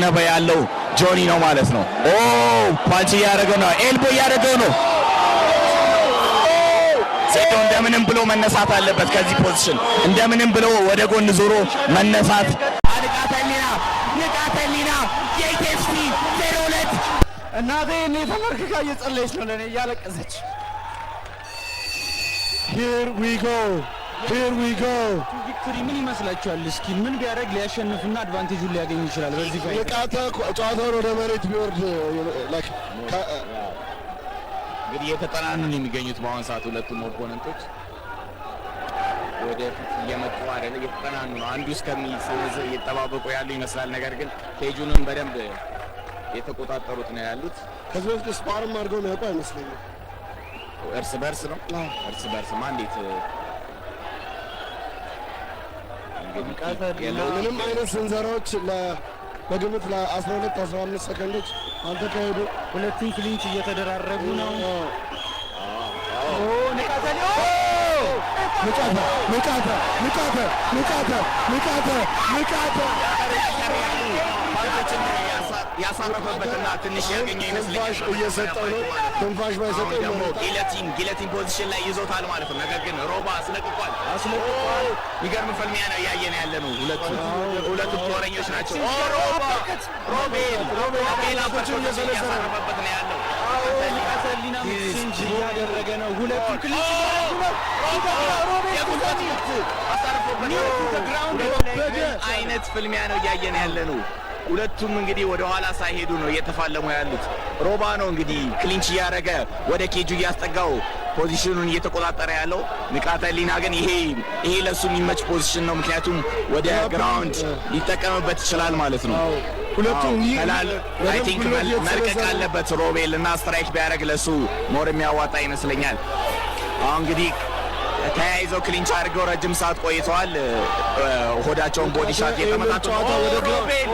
ነበ ያለው ጆኒ ነው ማለት ነው። ኦ፣ punch እያደረገው ነው፣ elbow እያደረገው ነው። ሴዶ እንደምንም ብሎ መነሳት አለበት ከዚህ position፣ እንደምንም ብሎ ወደ ጎን ዞሮ መነሳት። ንቃተ ህሊና፣ ንቃተ ህሊና የኢቴስቲ 02። እናቴ እኔ ተመርክካ እየጸለየች ነው ለእኔ፣ እያለቀሰች። Here we go. Here we go. Victory ምን ይመስላችኋል? እስኪ ምን ቢያደርግ ሊያሸንፍና advantage ኡን ሊያገኝ ይችላል በዚህ fight? ንቃተ ጨዋታውን ወደ መሬት ቢወርድ like እንግዲህ እየተጠናኑ ነው የሚገኙት በአሁን ሰዓት። ሁለቱም opponent ኦች ወደፊት እየመጡ አይደለ፣ እየተጠናኑ ነው። አንዱ እስከሚሰነዝር እየተጠባበቁ ያሉ ይመስላል። ነገር ግን cage ኡንም በደንብ የተቆጣጠሩት ነው ያሉት። ከዚህ በፊት spar ም አድርገው የሚያውቁ አይመስለኝም። እርስ በርስ ነው። እርስ በርስማ እንዴት እንግዲህ የለው። ምንም አይነት ስንዘራዎች በግምት ለ12 15 ሰከንዶች አልተካሄዱ። ሁለቱም clinch እየተደራረጉ ነው። ንቃተ ንቃተ፣ ንቃተ፣ ንቃተ፣ ንቃተ፣ ንቃተ፣ ንቃተ። Punch ኦችን ያሳረፈበትና ትንሽ ያገኘው ይመስለኛል። ትንፋሽ እየሰጠው ነው። ትንፋሽ ባይሰጠው አሁን ደግሞ ይመረጣል። guillotine position ላይ ይዞታል ማለት ነው። ነገር ግን ሮባ አስለቅቋል። አስለቅቋል። የሚገርም ፍልሚያ ነው እያየን ያለ ነው። ሁለቱ ጦረኞች ናቸው። ኦ፣ ሮባ፣ ሮቤል፣ ሮቤል uppercut ኦችን እያሳረፈበት ነው ያለው። ንቃተ ህሊና exchange እያደረገ ነው። ሁለቱም clinch እያደረጉ ነው። የጉልበት ምት አሳርፎበት። ምን አይነት ፍልሚያ ነው እያየን ያለ ነው። ሁለቱም እንግዲህ ወደ ኋላ ሳይሄዱ ነው እየተፋለሙ ያሉት። ሮባ ነው እንግዲህ clinch እያደረገ ወደ ኬጁ እያስጠጋው position ኡን እየተቆጣጠረ ያለው። ንቃተ ህሊና ግን ይሄ ለሱ የሚመች position ነው። ምክንያቱም ወደ ground ሊጠቀምበት ይችላል ማለት ነው። ሁለቱም ይህ ከላል I think መልቀቅ አለበት ሮቤል እና strike ቢያደርግ ለሱ more የሚያዋጣ ይመስለኛል። አሁን እንግዲህ ተያይዘው clinch አድርገው ረጅም ሰዓት ቆይተዋል። ሆዳቸውን body shot እየተመታቱ ጨዋታ ወደ ሮቤል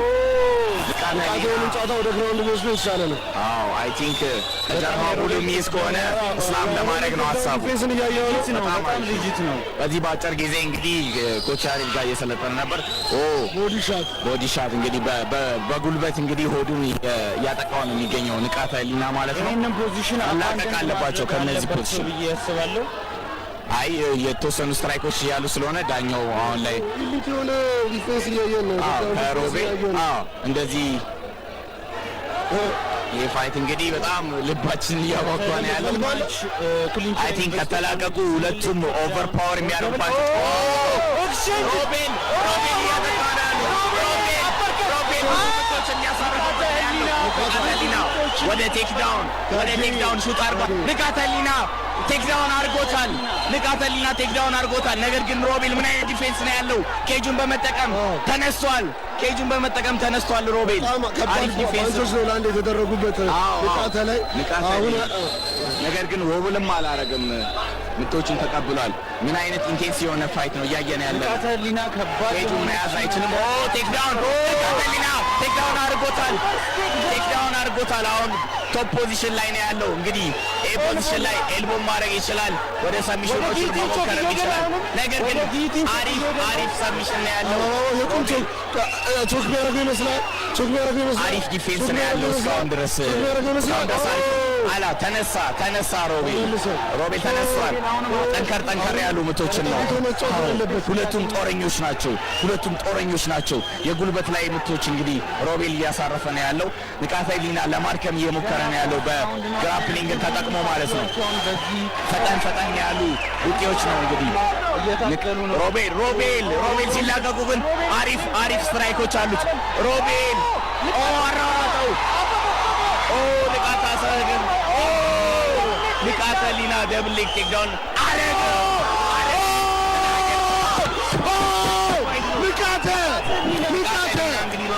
ንቃተ ንቃተ ህሊና ይህንን ጨዋታ ወደ ground ቢወስዱ የተሻለ ነው። አዎ፣ I think ከጀርባው ሙሉ የሚይዝ ከሆነ slam ለማድረግ ነው ሀሳቡ። Defense ን እያየው ነው። ነው። በጣም legit ነው። በዚህ በአጭር ጊዜ እንግዲህ coach ያሬድ ጋር እየሰለጠነ ነበር። ኦ፣ Body shot። Body shot። እንግዲህ በጉልበት እንግዲህ ሆዱን እያጠቃው ነው የሚገኘው ንቃተ ህሊና ማለት ነው። ይህንን position መላቀቅ አለባቸው ከእነዚህ position። ብዬ ያስባለሁ። አይ፣ የተወሰኑ strike ኦች እያሉ ስለሆነ ዳኛው አሁን ላይ Elite የሆነ defense እያየን ነው። አዎ፣ Defense ከሮቤል እያየን ነው። አዎ፣ እንደዚህ ይህ fight እንግዲህ በጣም ልባችን እያጓጓ ነው ያለው። Clinch I think ከተላቀቁ ሁለቱም overpower የሚያደርጉባቸው። ሮቤል፣ ሮቤል እያጠቃ ነው ያለው። ሮቤል፣ ሮቤል ብዙ ምቶችን እያሳረፈበት ነው ያለው። ንቃተ ህሊና ወደ takedown shoot አድርጓል። ንቃተ ህሊና takedown አድርጎታል። ንቃተ ህሊና takedown አድርጎታል። ነገር ግን ሮቤል ምን አይነት defense ነው ያለው? Cage ኡን በመጠቀም ተነስቷል። Cage ኡን በመጠቀም ተነስቷል። ሮቤል በጣም ከባድ አሪፍ defense punch ኦች ነው ለአንድ የተደረጉበት አዎ። ንቃተ ላይ። ንቃተ አሁን ህሊና ነገር ግን wobble ም አላረግም፣ ምቶቹን ተቀብሏል። ምን አይነት intense የሆነ fight ነው እያየን ያለ ነው። ንቃተ ህሊና ከባድ Cage ኡን መያዝ አይችልም። ኦ፣ takedown! ንቃተ ህሊና takedown አድርጎታል። Takedown አድርጎታል። አሁን top position ላይ ነው ያለው። እንግዲህ A position ላይ elbow ማድረግ ይችላል። ወደ submission ኦች መሞከርም ይችላል። ነገር ግን አሪፍ አሪፍ submission ነው ያለው። የቁም choke choke ቢያደርገው ይመስላል። Choke ቢያደርገው ይመስላል። አሪፍ defense Choke ነው ያለው ቢያደርገው እስካሁን ድረስ። Choke ቢያደርገው ይመስላል። እስካሁን ድረስ አሪፍ አላ ተነሳ፣ ተነሳ ሮቤል፣ ሮቤል ተነስቷል። ጠንከር ጠንከር ያሉ ምቶችን ነው። መጫወት አለበት። ሁለቱም ጦረኞች ናቸው። ሁለቱም ጦረኞች ናቸው። የጉልበት ላይ ምቶች እንግዲህ ሮቤል እያሳረፈ ነው ያለው። ንቃተ ህሊና ለማድከም እየሞከረ ነው ያለው በ grappling ን ተጠቅሞ ማለት ነው። ፈጠን ፈጠን ያሉ ውጤዎች ነው እንግዲህ እየታገሉ ነው። ሮቤል፣ ሮቤል፣ ሮቤል ሲላቀቁ ግን አሪፍ አሪፍ strike ኦች አሉት። ሮቤል፣ ኦ፣ አራራጠው። ኦ፣ ንቃተ አሰግን፣ ኦ፣ ንቃተ ህሊና double leg takedown አረገው። ንቃተ፣ ንቃተ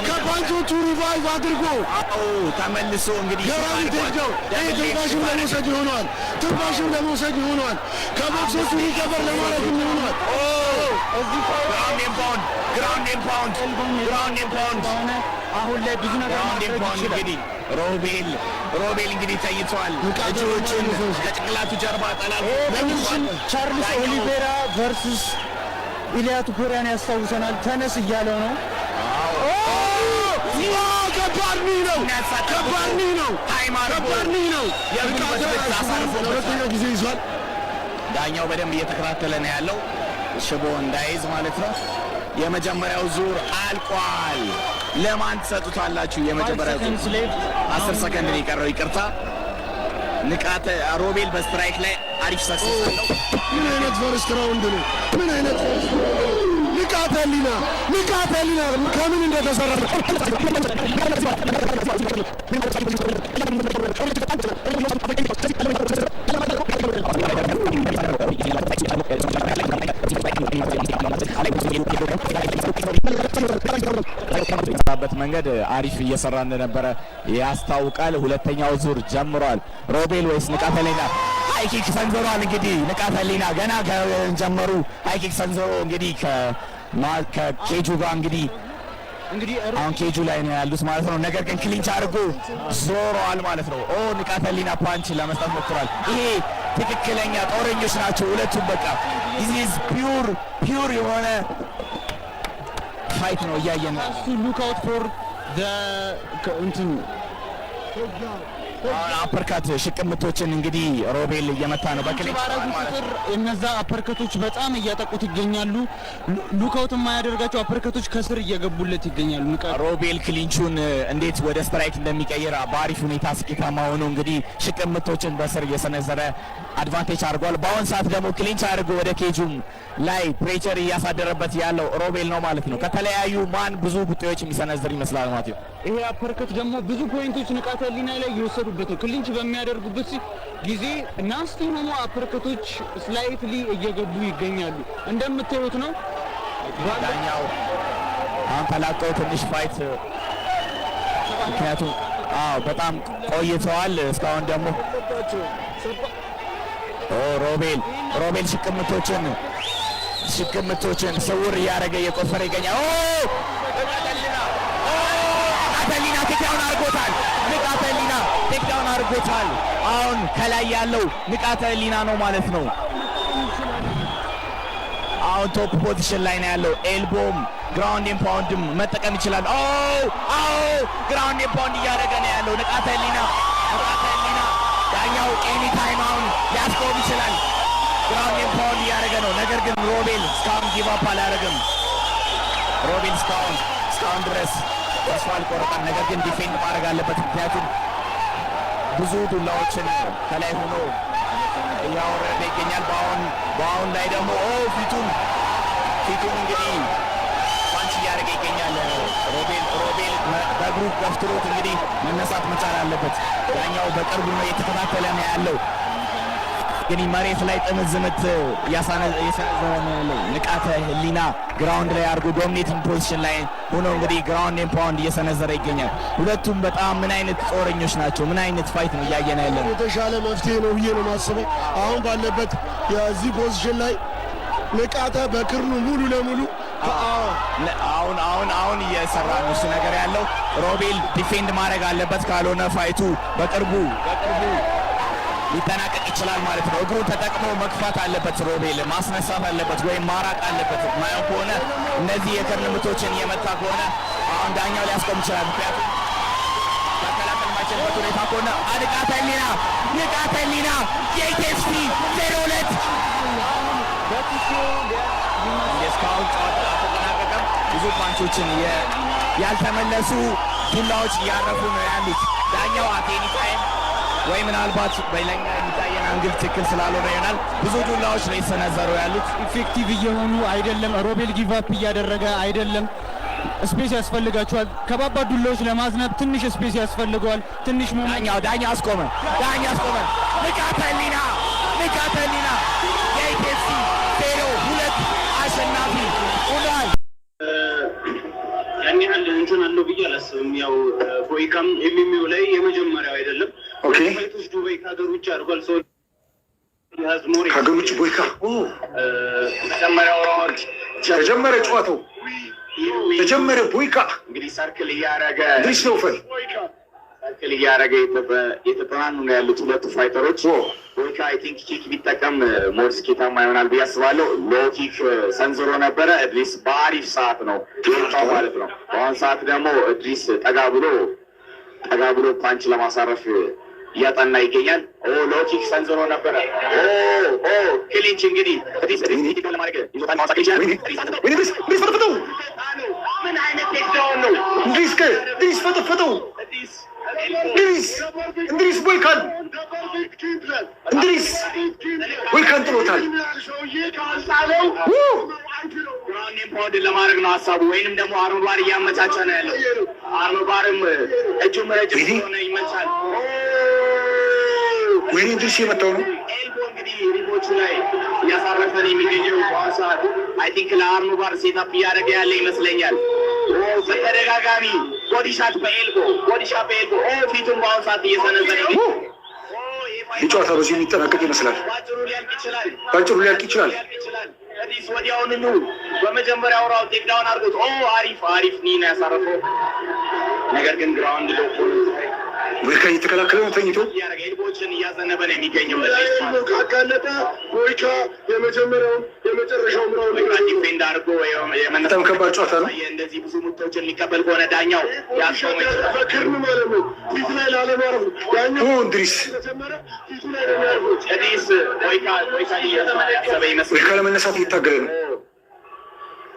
ከ punch ኦቹ revive አድርጎ አዎ፣ ተመልሶ እንግዲህ ገራሚ takedown። ይህ ትንፋሹን ለመውሰድ ይሆኗል። ትንፋሹን ለመውሰድ ይሆኗል። ከቦክሶቹ recover ለማድረግም ይሆኗል። Ground and pound፣ ground and pound፣ ground and pound። አሁን ላይ ብዙ ነገር Ground and ማድረግ pound። ይችላል። እንግዲህ ሮቤል፣ ሮቤል እንግዲህ ተኝቷል። እጆቹን ከጭንቅላቱ ጀርባ ጠላል። ቻርልስ ኦሊቬራ versus ኢሊያ ቱፖሪያን ያስታውሰናል። ተነስ እያለው ነው። ዋጋ ከባድ knee ነው። Time አድርጎ ከባድ knee ነው። የጉልበት ንቃተ ምት አሳርፎበታል። ለሁለተኛ ጊዜ ይዟል። ዳኛው በደንብ እየተከታተለ ነው ያለው፣ ሽቦ እንዳይዝ ማለት ነው። የመጀመሪያው ዙር አልቋል። ለማን ትሰጡታላችሁ? የመጀመሪያው ዙር Seconds left. 10 ሰከንድ ነው የቀረው። ይቅርታ፣ ንቃተ ሮቤል በ strike ላይ አሪፍ success አለው። ምን አይነት first round ነው? ምን አይነት first round ነው? ንቃተ ህሊና፣ ንቃተ ህሊና ከምን እንደተሰራ። በት መንገድ አሪፍ እየሰራ እንደነበረ ያስታውቃል። ሁለተኛው ዙር ጀምሯል። ሮቤል ወይስ ንቃተ ህሊና? High kick ሰንዝሯል። እንግዲህ ንቃተ ህሊና ገና ከጀመሩ high kick ሰንዝሮ እንግዲህ ከኬጁ ጋር እንግዲህ እንግዲህ አሁን ኬጁ ላይ ነው ያሉት ማለት ነው። ነገር ግን clinch አድርጎ ዞረዋል ማለት ነው። ኦ፣ ንቃተ ህሊና punch ለመስጠት ሞክሯል። ይሄ ትክክለኛ ጦረኞች ናቸው ሁለቱም። በቃ this pure pure የሆነ fight ነው እያየን እሱ look out for እንትን። አሁን uppercut ሽቅምቶችን እንግዲህ ሮቤል እየመታ ነው በ clinch ባረጉ ማለት ቁጥር ነው። እነዛ uppercut ኦች በጣም እያጠቁት ይገኛሉ። Look out የማያደርጋቸው uppercut ኦች ከስር እየገቡለት ይገኛሉ። ንቃት ሮቤል clinch ኡን እንዴት ወደ strike እንደሚቀይር በአሪፍ ሁኔታ ስኬታማ ሆኖ እንግዲህ ሽቅምቶችን በስር እየሰነዘረ advantage አድርጓል። በአሁን ሰዓት ደግሞ clinch አድርጎ ወደ cage ኡም ላይ pressure እያሳደረበት ያለው ሮቤል ነው ማለት ነው። ከተለያዩ ማን ብዙ ቡጤዎች የሚሰነዝር ይመስላል ማለት ነው። ይሄ uppercut ደግሞ ብዙ point ኦች ንቃተ ህሊና ላይ እየወሰዱበት ነው። Clinch በሚያደርጉበት ጊዜ nasty የሆኑ uppercut ኦች slightly እየገቡ ይገኛሉ። እንደምታዩት ነው። ዳኛው አሁን ተላቀው ትንሽ fight፣ ምክንያቱም አዎ በጣም ቆይተዋል። እስካሁን ደግሞ ኦ፣ ሮቤል ሽቅምቶችን ስውር እያደረገ እየቆፈረ ይገኛል። ኦ፣ ንቃተ ህሊና! ኦ፣ ንቃተ ህሊና takedown አድርጎታል። ንቃተ ህሊና takedown አድርጎታል። አሁን ከላይ ያለው ንቃተ ህሊና ነው ማለት ነው። አሁን top position ላይ ነው ያለው። Elbow ም ground and pound ም መጠቀም ይችላል። ኦ አዎ፣ ground and pound እያደረገ ነው ያለው ንቃተ ህሊና። ንቃተ ህሊና ዳኛው any time አሁን ሊያስቆም ይችላል። Ground and pound እያደረገ ነው። ነገር ግን ሮቤል እስካሁን give up አላደረገም። ሮቤል እስካሁን ድረስ ተስፋ አልቆረጠም። ነገር ግን defend ማድረግ አለበት። ምክንያቱም ብዙ ዱላዎችን ከላይ ሆኖ እያወረደ ይገኛል። በአሁን ላይ ደግሞ ኦ፣ ፊቱን እንግዲህ punch እያደረገ ይገኛል። ሮቤል በእግሩ ገፍትሮት እንግዲህ መነሳት መቻል አለበት። ዳኛው በቅርቡ ነው እየተከታተለ ነው ያለው። እንግዲህ መሬት ላይ ጥምዝ ምት እየሰነዘረ ነው ያለው። ንቃተ ህሊና ground ላይ አድርጎ dominating position ላይ ሆኖ እንግዲህ ground and pound እየሰነዘረ ይገኛል። ሁለቱም በጣም ምን አይነት ጦረኞች ናቸው! ምን አይነት fight ነው እያየን ያለ ነው። የተሻለ መፍትሄ ነው ብዬ ነው የማስበው። አሁን ባለበት የዚህ position ላይ ንቃተ በክርኑ ሙሉ ለሙሉ አሁን እየሰራ ነው እሱ ነገር ያለው። ሮቤል defend ማድረግ አለበት፣ ካልሆነ fight ኡ በቅርቡ ሊጠናቀቅ ይችላል ማለት ነው። እግሩን ተጠቅሞ መግፋት አለበት፣ ሮቤል ማስነሳት አለበት ወይም ማራቅ አለበት። ማየው ከሆነ እነዚህ የክርን ምቶችን እየመታ ከሆነ አሁን ዳኛው ሊያስቆም ይችላል። ምክንያቱም መከላከል የማይችልበት ሁኔታ ከሆነ ንቃተ ህሊና የኢቴስቲ 02። እስካሁን ጨዋታ አልተጠናቀቀም። ብዙ punch ኦችን ያልተመለሱ ዱላዎች እያረፉ ነው ያሉት። ዳኛው at any time ወይ ምናልባት በለኛ የሚታየን angle ትክክል ስላልሆነ ይሆናል፣ ብዙ ዱላዎች ነው የተሰነዘሩ ያሉት። Effective እየሆኑ አይደለም። ሮቤል give up እያደረገ አይደለም። Space ያስፈልጋቸዋል። ከባባድ ዱላዎች ለማዝነብ ትንሽ space ያስፈልገዋል። ትንሽ moment ዳኛው አስቆመ። ዳኛው አስቆመ። ንቃተ ህሊና የኢቴሲ 02 አሸናፊ ሆኗል። ያን ያህል እንትን አለው ብዬ አላስብም። ያው ቦይካም MMA ው ላይ የመጀመሪያው አይደለም። Fight ኦች ዱባይ ከሀገር ውጭ አድርጓል። ሰው ከሀገር ውጭ ቦይካ መጀመሪያው round ተጀመረ። ጨዋታው ተጀመረ። ቦይካ እንግዲህ circle እያደረገ ድሪስ ነውፈል Circle እያደረገ የተጠናኑ ነው ያሉት ሁለቱ fighter ኦች። ቦይካ I think kick ቢጠቀም more ስኬታማ ይሆናል ብዬ አስባለሁ። Low kick ሰንዝሮ ነበረ። እድሪስ በአሪፍ ሰዓት ነው የወጣው ማለት ነው። በአሁን ሰዓት ደግሞ እድሪስ ጠጋ ብሎ ጠጋ ብሎ punch ለማሳረፍ እያጠና ይገኛል። ኦ፣ low kick ሰንዝሮ ነበረ። ኦ ኦ፣ clinch እንግዲህ ለማድረግ ይዞታል። ወይኔ እንድሪስ፣ እንድሪስ ፈጠፈጠው። ምን አይነት takedown ነው? እንድሪስ እንድሪስ ፈጠፈጠው። እንድሪስ፣ እንድሪስ ቦይካን፣ እንድሪስ ቦይካን ጥሎታል። Ground pound ለማድረግ ነው ሀሳቡ፣ ወይንም ደግሞ armbar እያመቻቸ ነው ያለው። Armbar ም እጁም ረጅም ስለሆነ ይመቻል። ወይኔ እንድሪስ የመታው ነው። Elbow እንግዲህ rib ኦቹ ላይ እያሳረፈ ነው የሚገኘው። በአሁኑ ሰዓት I think ለ armbar setup እያደረገ ያለ ይመስለኛል። በተደጋጋሚ body shot በ elbow፣ body shot በ elbow፣ ፊቱን በአሁኑ ሰዓት እየሰነዘረ ይገኛል። ይህ ጨዋታ በዚሁ የሚጠናቀቅ ይመስላል። ባጭሩ ሊያልቅ ይችላል። ባጭሩ ሊያልቅ ይችላል። እዲስ ወዲያውኑ በመጀመሪያው round takedown አድርጎት፣ ኦ፣ አሪፍ አሪፍ knee ነው ያሳረፈው። ነገር ግን ground ሎ ቦይካ እየተከላከለ ነው ተኝቶ። እያደረገ elbow ኦችን እያዘነበ ነው የሚገኘው። ካጋለጠ ቦይካ የመጀመሪያውም የመጨረሻውም round ቦይካ defend አድርጎ የመነሳት በጣም ከባድ ጨዋታ ነው። እንደዚህ ብዙ ምቶችን የሚቀበል ከሆነ ዳኛው ያስቆመው ይችላል። በክርን ማለት ነው። ፊት ላይ ላለማረፍ ያኛው ኦ እንድሪስ ተጀመረ፣ ፊቱ ላይ ነው የሚያርፉት። እዲስ ቦይካ ቦይካ እያሰበ ይመስላል። ቦይካ ለመነሳት እየታገለ ነው።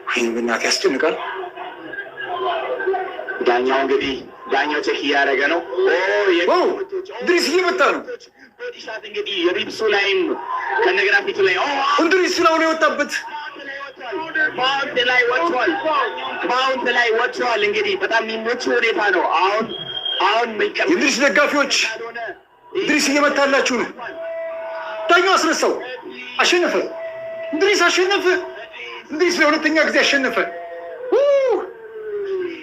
ወይኔ በእናትህ ያስጨንቃል። ዳኛው እንግዲህ ዳኛው check እያደረገ ነው። ኦ እንድሪስ እየመታ ነው። Body shot እንግዲህ ribs ኡ ላይም ከነገራ ፊቱ ላይ ኦ እንድሪስ ነው የወጣበት። Mount ላይ ወጥቷል። Mount ላይ ወጥቷል። እንግዲህ በጣም የሚመች ሁኔታ ነው። አሁን አሁን የእንድሪስ ደጋፊዎች እንድሪስ እየመታላችሁ ነው። ዳኛው አስነሳው። አሸነፈ። እንድሪስ አሸነፈ። እንድሪስ ለሁለተኛ ጊዜ አሸነፈ።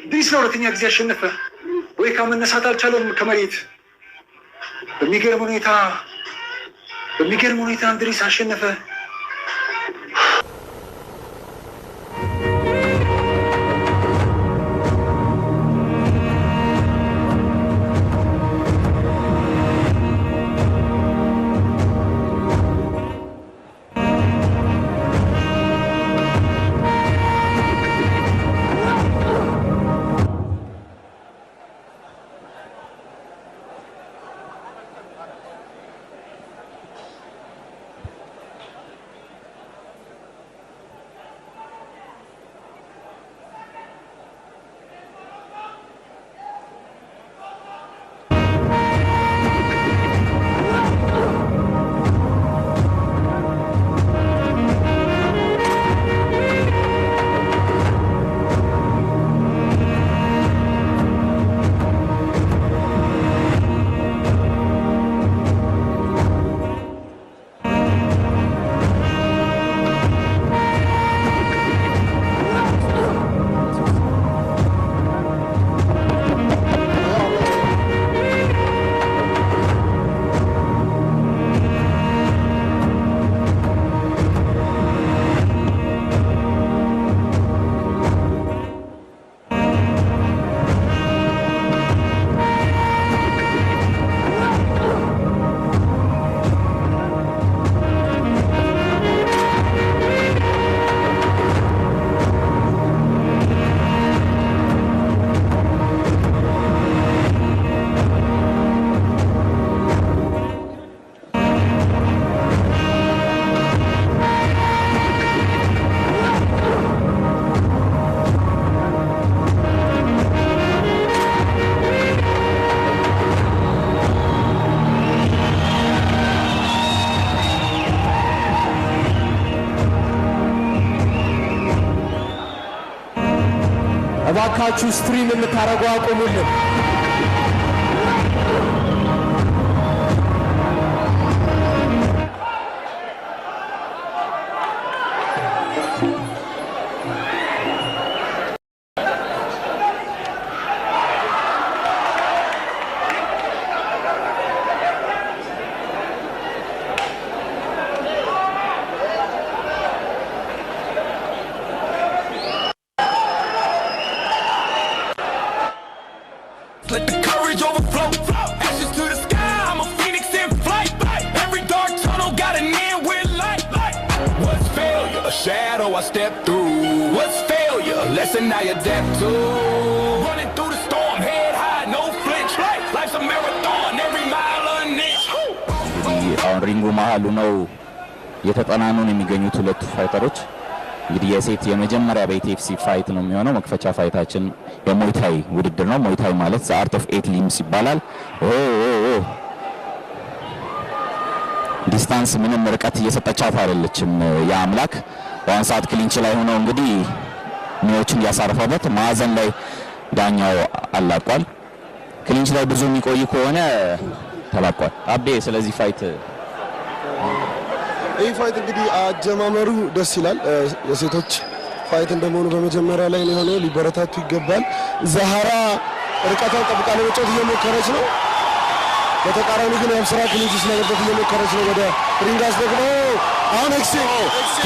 እንድሪስ ለሁለተኛ ጊዜ አሸነፈ። ቦይካ መነሳት አልቻለም ከመሬት። በሚገርም ሁኔታ እንድሪስ አሸነፈ። እባካችሁ stream የምታደርጉ አቁሙልን። Let the courage overflow. Ashes to the sky, I'm a phoenix in flight. Every dark tunnel got an end with light. What's failure? A shadow I step through. What's failure? A lesson I adapt to. Running through the storm, head high, no flinch. አሁን ring ኡ መሀሉ ነው የተጠናኑ ነው የሚገኙት ሁለቱ fighter ኦች። እንግዲህ የሴት የመጀመሪያ በ ETFC fight ነው የሚሆነው። መክፈቻ fight ኣችን የ Muay Thai ውድድር ነው። Muay Thai ማለት the art of eight limbs ይባላል። ኦ ኦ ኦ distance ምንም ርቀት እየሰጠቻት አይደለችም። የአምላክ በአሁን ሰዓት clinch ላይ ሆነው እንግዲህ knee ዎችን እያሳረፈበት ማዕዘን ላይ ዳኛው አላቋል። Clinch ላይ ብዙ የሚቆይ ከሆነ ተላቋል። አቤ ስለዚህ fight ይህ fight እንግዲህ አጀማመሩ ደስ ይላል። የሴቶች fight እንደመሆኑ በመጀመሪያ ላይ ነው የሆነው፣ ሊበረታቱ ይገባል። ዛሃራ ርቀቷን ጠብቃ ለመጫወት እየሞከረች ነው። በተቃራኒ ግን የአብስራ clinch ውስጥ ለመግባት እየሞከረች ነው። ወደ ring አስደግሞ አሁን exchange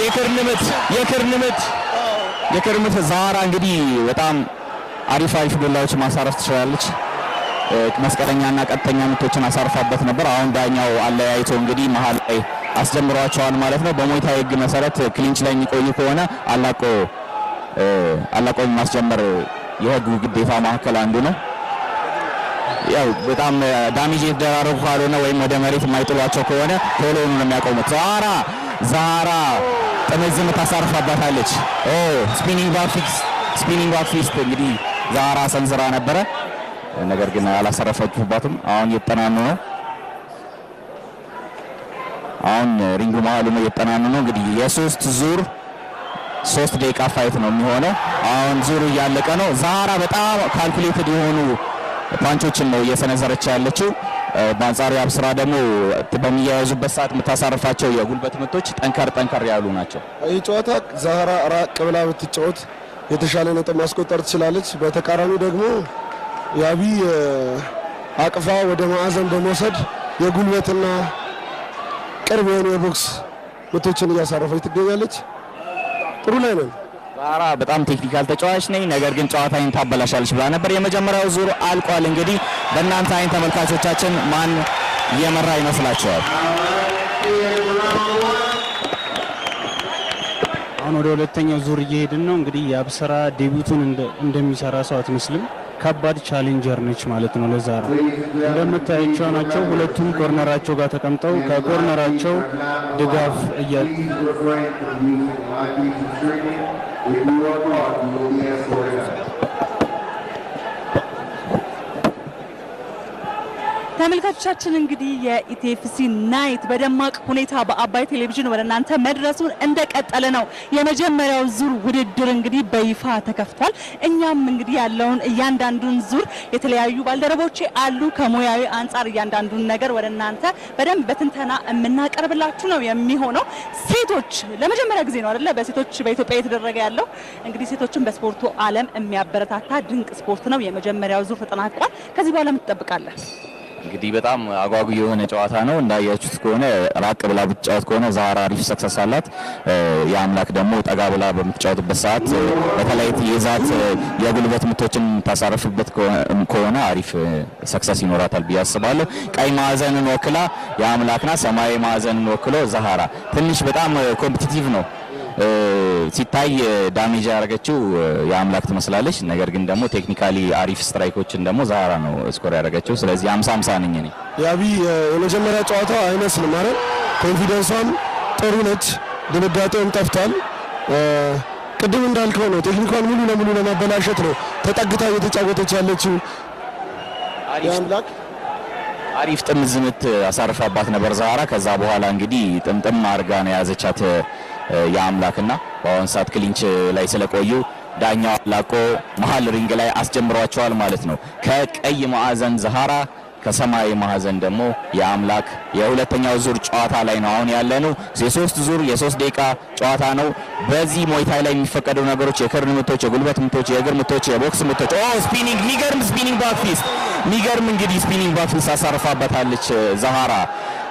የክርን ምት የክርን ምት የክርን ምት። ዛሃራ እንግዲህ በጣም አሪፍ አሪፍ ዱላዎች ማሳረፍ ትችላለች። መስቀለኛና ቀጥተኛ ምቶችን አሳርፋበት ነበር። አሁን ዳኛው አለያይቶ እንግዲህ መሀል ላይ አስጀምሯቸዋል ማለት ነው። በ Muay Thai ሕግ መሰረት clinch ላይ የሚቆዩ ከሆነ አላቆ ማስጀመር የህጉ ግዴታ መካከል አንዱ ነው። ያው በጣም damage የተደራረጉ ካልሆነ ወይም ወደ መሬት የማይጥሏቸው ከሆነ ቶሎ ነው የሚያቆሙት። ዛራ ጥምዝ ምት ታሳርፋባታለች። ኦ spinning back fist እንግዲህ ዛራ ሰንዝራ ነበረ፣ ነገር ግን አላሰረፈችባትም። አሁን እየተጠናኑ ነው። አሁን ring ኡ መሀሉ ነው እየተጠናኑ ነው። እንግዲህ የሶስት ዙር 3 ደቂቃ fight ነው የሚሆነው። አሁን ዙሩ እያለቀ ነው። ዛራ በጣም calculated የሆኑ punch ኦችን ነው እየሰነዘረች ያለችው። በአንጻሩ የአብስራ ደግሞ በሚያያዙበት ሰዓት የምታሳርፋቸው የጉልበት ምቶች ጠንከር ጠንከር ያሉ ናቸው። ይህ ጨዋታ ዛህራ ራቅ ብላ ብትጫወት የተሻለ ነጥብ ማስቆጠር ትችላለች። በተቃራኒው ደግሞ ያቢ አቅፋ ወደ ማዕዘን በመውሰድ የጉልበትና ቅርብ የሆኑ የቦክስ ምቶችን እያሳረፈች ትገኛለች። ጥሩ ላይ ነን። ዛራ በጣም technical ተጫዋች ነኝ፣ ነገር ግን ጨዋታዬን ታበላሻለች ብላ ነበር። የመጀመሪያው ዙር አልቋል። እንግዲህ በእናንተ አይን ተመልካቾቻችን ማን እየመራ ይመስላችኋል? አሁን ወደ ሁለተኛው ዙር እየሄድን ነው። እንግዲህ የአብስራ debut ኡን እንደሚሰራ ሰው አትመስልም። ከባድ challenger ነች ማለት ነው ለዛራ። እንደምታያቸው ናቸው። ሁለቱም corner ኣቸው ጋር ተቀምጠው ከ corner ኣቸው ድጋፍ እያ Refrain from using live YouTube streaming. If you are caught, you will be escorted out. ተመልካቾቻችን፣ እንግዲህ የ ETFC night በደማቅ ሁኔታ በአባይ ቴሌቪዥን ወደ እናንተ መድረሱን እንደቀጠለ ነው። የመጀመሪያው ዙር ውድድር እንግዲህ በይፋ ተከፍቷል። እኛም እንግዲህ ያለውን እያንዳንዱን ዙር የተለያዩ ባልደረቦቼ አሉ። ከሙያዊ አንጻር እያንዳንዱን ነገር ወደ እናንተ በደንብ በትንተና የምናቀርብላችሁ ነው የሚሆነው። ሴቶች ለመጀመሪያ ጊዜ ነው አይደለ? በሴቶች በኢትዮጵያ እየተደረገ ያለው። እንግዲህ ሴቶችን በስፖርቱ ዓለም የሚያበረታታ ድንቅ ስፖርት ነው። የመጀመሪያው ዙር ተጠናቋል። ከዚህ በኋላ ምን ትጠብቃለህ? እንግዲህ በጣም አጓጊ የሆነ ጨዋታ ነው። እንዳያችሁት ከሆነ ራቅ ብላ ብትጫወት ከሆነ ዛራ አሪፍ success አላት። የአምላክ ደግሞ ጠጋ ብላ በምትጫወትበት ሰዓት በተለይ የዛት የጉልበት ምቶችን የምታሳርፍበት ከሆነ አሪፍ success ይኖራታል ብዬ አስባለሁ። ቀይ ማዕዘንን ወክላ የአምላክ ናት። ሰማያዊ ማዕዘንን ወክሎ ዛሃራ። ትንሽ በጣም competitive ነው ሲታይ። Damage ያደረገችው የአምላክ ትመስላለች። ነገር ግን ደግሞ technically አሪፍ strike ኦችን ደግሞ ዛሃራ ነው score ያደረገችው። ስለዚህ 50-50 ነኝ እኔ። ያቢ የመጀመሪያ ጨዋታ አይመስልም አይደል? Confidence ሷም ጥሩ ነች፣ ድንጋጤውም ጠፍቷል። ቅድም እንዳልከው ነው፣ ቴክኒኳን ሙሉ ለሙሉ ለማበላሸት ነው ተጠግታ እየተጫወተች ያለችው የአምላክ። አሪፍ ጥምዝ ምት አሳርፋባት ነበር ዛሃራ። ከዛ በኋላ እንግዲህ ጥምጥም አድርጋ ነው የያዘቻት የአምላክና በአሁን ሰዓት clinch ላይ ስለቆዩ ዳኛው አላቆ መሀል ring ላይ አስጀምሯቸዋል ማለት ነው። ከቀይ ማዕዘን ዛሃራ፣ ከሰማያዊ ማዕዘን ደግሞ የአምላክ የሁለተኛው ዙር ጨዋታ ላይ ነው አሁን ያለነው። የሶስት ዙር የ3 ደቂቃ ጨዋታ ነው። በዚህ Muay Thai ላይ የሚፈቀዱ ነገሮች የክርን ምቶች፣ የጉልበት ምቶች፣ የእግር ምቶች፣ የቦክስ ምቶች። ኦ spinning፣ ሚገርም spinning back fist፣ ሚገርም እንግዲህ spinning back fist አሳርፋበታለች ዛሃራ።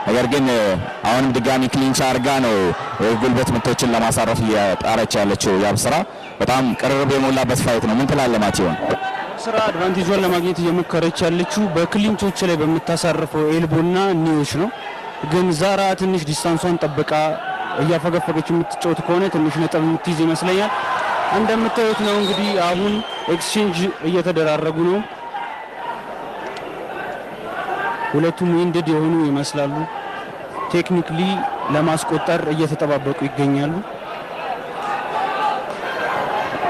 ነገር ግን አሁንም ድጋሚ clinch አድርጋ ነው ጉልበት ምቶችን ለማሳረፍ እየጣረች ያለችው ያብስራ። በጣም ቅርርብ የሞላበት fight ነው። ምን ትላለህ ማቲዮን? ስራ advantage ኧን ለማግኘት እየሞከረች ያለችው በ clinch ኦች ላይ በምታሳርፈው elbow ና knee ዎች ነው። ግን ዛራ ትንሽ distance ሷን ጠብቃ እያፈገፈገች የምትጫወት ከሆነ ትንሽ ነጥብ የምትይዝ ይመስለኛል። እንደምታዩት ነው እንግዲህ አሁን exchange እየተደራረጉ ነው። ሁለቱም winded የሆኑ ይመስላሉ። Technically ለማስቆጠር እየተጠባበቁ ይገኛሉ።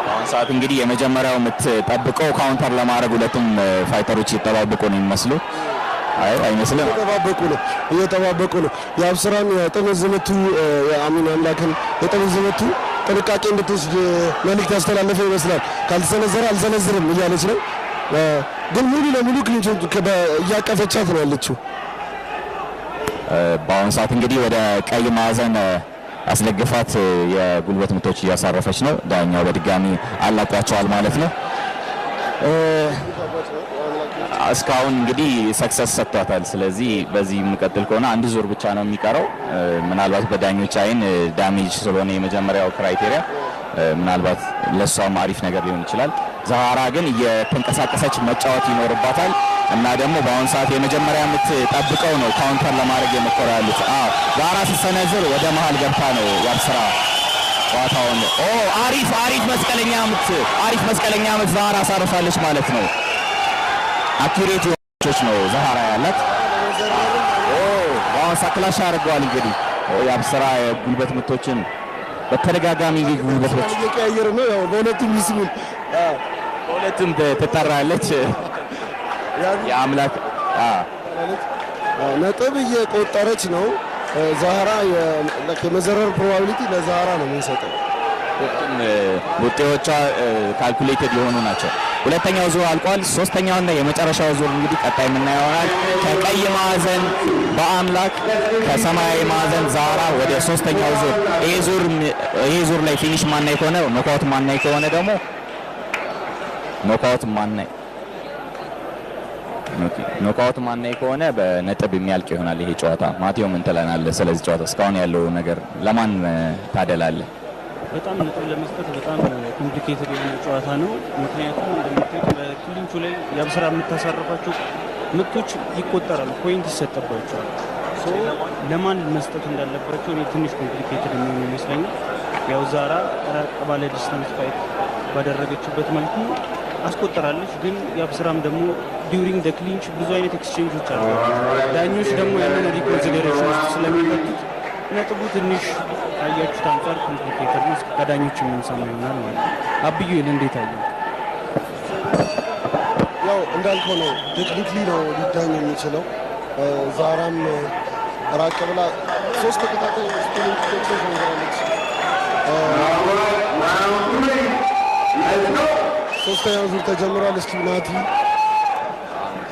አሁን ሰዓት እንግዲህ የመጀመሪያው የምትጠብቀው counter ለማድረግ ሁለቱም fighter ኦች እየተጠባበቁ ነው የሚመስሉ። አይ አይመስልም። እየተጠባበቁ ነው እየተጠባበቁ ነው። የአብስራን የጥምዝ ምቱ የአሚን አምላክን የጥምዝ ምቱ ጥንቃቄ እንድትወስድ መልእክት ያስተላለፈ ይመስላል። ካልተሰነዘረ አልሰነዝርም እያለች ነው። ግን ሙሉ ለሙሉ clinch ኡን እያቀፈቻት ነው ያለችው። በአሁኑ ሰዓት እንግዲህ ወደ ቀይ ማዕዘን አስደግፋት የጉልበት ምቶች እያሳረፈች ነው። ዳኛው በድጋሚ አላቋቸዋል ማለት ነው። እስካሁን እንግዲህ success ሰጥቷታል። ስለዚህ በዚህ የሚቀጥል ከሆነ አንድ ዙር ብቻ ነው የሚቀረው። ምናልባት በዳኞች አይን damage ስለሆነ የመጀመሪያው criteria ምናልባት ለእሷም አሪፍ ነገር ሊሆን ይችላል። ዛሃራ ግን እየተንቀሳቀሰች መጫወት ይኖርባታል እና ደግሞ በአሁኑ ሰዓት የመጀመሪያ የምትጠብቀው ነው counter ለማድረግ የሞከሩ ያሉት። አዎ ዛሃራ ሲሰነዝር ወደ መሀል ገብታ ነው ያብስራ ጨዋታውን። ኦ አሪፍ አሪፍ መስቀለኛ ምት፣ አሪፍ መስቀለኛ ምት ዛሃራ አሳርፋለች ማለት ነው። Accurate ቾች ነው ዛሃራ ያላት። ኦ በአሁን ሰዓት clash አድርገዋል። እንግዲህ የአብስራ የጉልበት ምቶችን በተደጋጋሚ ጉልበቶች እየቀያየረ ነው። ያው በሁለቱም ይስሙን በሁለቱም ትጠራለች። የአምላክ ነጥብ እየቆጠረች ነው ዛሃራ። የመዘረር probability ለዛሃራ ነው የምንሰጠው። ውጤዎቿ calculated የሆኑ ናቸው። ሁለተኛው ዙር አልቋል። ሶስተኛውና የመጨረሻው ዙር እንግዲህ ቀጣይ የምናየው ይሆናል። ከቀይ ማዕዘን በአምላክ፣ ከሰማያዊ ማዕዘን ዛራ ወደ ሶስተኛው ዙር። ይሄ ዙር ላይ finish ማናይ ከሆነ፣ knockout ማናይ ከሆነ ደግሞ knockout ማናይ ከሆነ በነጥብ የሚያልቅ ይሆናል ይሄ ጨዋታ። ማቴዎ ምን ትለናለህ ስለዚህ ጨዋታ? እስካሁን ያለው ነገር ለማን ታደላለህ? በጣም ነጥብ ለመስጠት በጣም complicated የሆነ ጨዋታ ነው። ምክንያቱም እንደምታዩት በ clinch ኡ ላይ የአብስራ የምታሳርፋቸው ምቶች ይቆጠራሉ፣ point ይሰጥባቸዋል። So ለማን መስጠት እንዳለባቸው እኔ ትንሽ complicated የሚሆን ይመስለኛል። ያው ዛራ ራቅ ባለ distance fight ባደረገችበት መልኩ አስቆጠራለች። ግን የአብስራም ደግሞ during the clinch ብዙ አይነት exchange ኦች አሉ። ዳኞች ደግሞ ያንን reconsideration ውስጥ ስለሚመጡት ነጥቡ ትንሽ ካያችሁት አንጻር complicated ነው። እስኪ ከዳኞች የምንሰማ ይሆናል ማለት ነው። አብዩ እንዴት አየው? ያው እንዳልከው ነው። Technically ነው ሊዳኝ የሚችለው። ዛራም ራቅ ብላ ሶስት ተከታታይ spinning kick ኦችን ሰንዝራለች። ሶስተኛው ዙር ተጀምሯል። እስኪ ናቲ።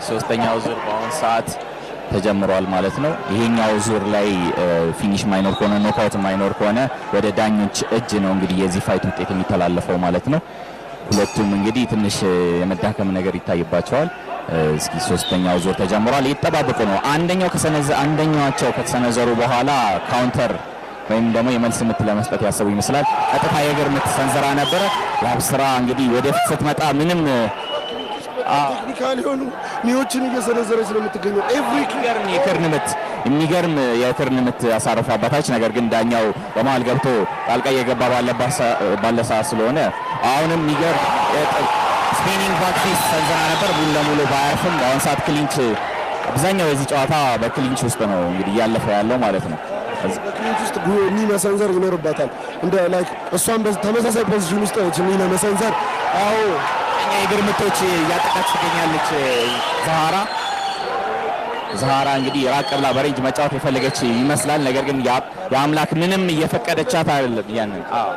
ሶስተኛው ዙር በአሁን ሰዓት ተጀምሯል ማለት ነው። ይሄኛው ዙር ላይ finish ማይኖር ከሆነ፣ knockout ማይኖር ከሆነ ወደ ዳኞች እጅ ነው እንግዲህ የዚህ fight ውጤት የሚተላለፈው ማለት ነው። ሁለቱም እንግዲህ ትንሽ የመዳከም ነገር ይታይባቸዋል። እስኪ ሶስተኛው ዙር ተጀምሯል። እየተጠባበቁ ነው። አንደኛቸው ከተሰነዘሩ በኋላ counter ወይም ደግሞ የመልስ ምት ለመስጠት ያሰቡ ይመስላል። ቀጥታ የእግር ምት ሰንዘራ ነበረ። የአብስራ እንግዲህ ወደፊት ስትመጣ ምንም Technical የሆኑ knee ዎችን እየሰነዘረች ነው የምትገኘው። Every የሚገርም የክርን ምት፣ የሚገርም የክርን ምት ያሳረፋባታች። ነገር ግን ዳኛው በመሀል ገብቶ ጣልቃ እየገባ ባለ ሰዓት ስለሆነ አሁንም የሚገርም spinning back fist ሰንዘራ ነበር። ሙሉ ለሙሉ ባያርፍም በአሁን ሰዓት clinch አብዛኛው የዚህ ጨዋታ በ clinch ውስጥ ነው እንግዲህ እያለፈ ያለው ማለት ነው። በ clinch ውስጥ knee መሰንዘር ይኖርባታል። እንደ like እሷም ተመሳሳይ position ውስጥ ነች knee ለመሰንዘር። አዎ። የእግር ምቶች እያጠቃች ትገኛለች ዛሃራ። ዛሃራ እንግዲህ ራቅ ብላ በ range መጫወት የፈለገች ይመስላል። ነገር ግን የአምላክ ምንም እየፈቀደቻት አይደለም። ያንን አዎ።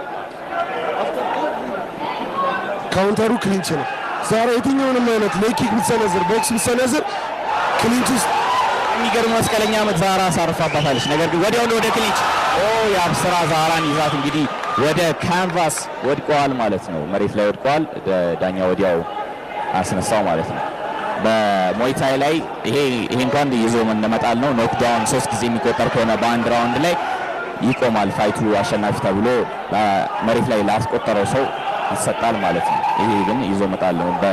Counter ኡ clinch ነው። ዛሬ የትኛውንም አይነት leg kick ብትሰነዝር፣ ቦክስ ብትሰነዝር clinch ውስጥ የሚገርም መስቀለኛ ምት ዛሃራ አሳርፋባታለች። ነገር ግን ወዲያውኑ ወደ clinch። ኦ የአብስራ ዛሃራን ይዛት እንግዲህ ወደ canvas ወድቀዋል ማለት ነው። መሬት ላይ ወድቀዋል። ዳኛ ወዲያው አስነሳው ማለት ነው። በሞይታይ ላይ ይሄ እንኳን ይዞ እንደመጣል ነው። Knockdown ሶስት ጊዜ የሚቆጠር ከሆነ በአንድ round ላይ ይቆማል። Fight ኡ አሸናፊ ተብሎ መሬት ላይ ላስቆጠረው ሰው ይሰጣል ማለት ነው። ይሄ ግን ይዞ መጣል ነው። በ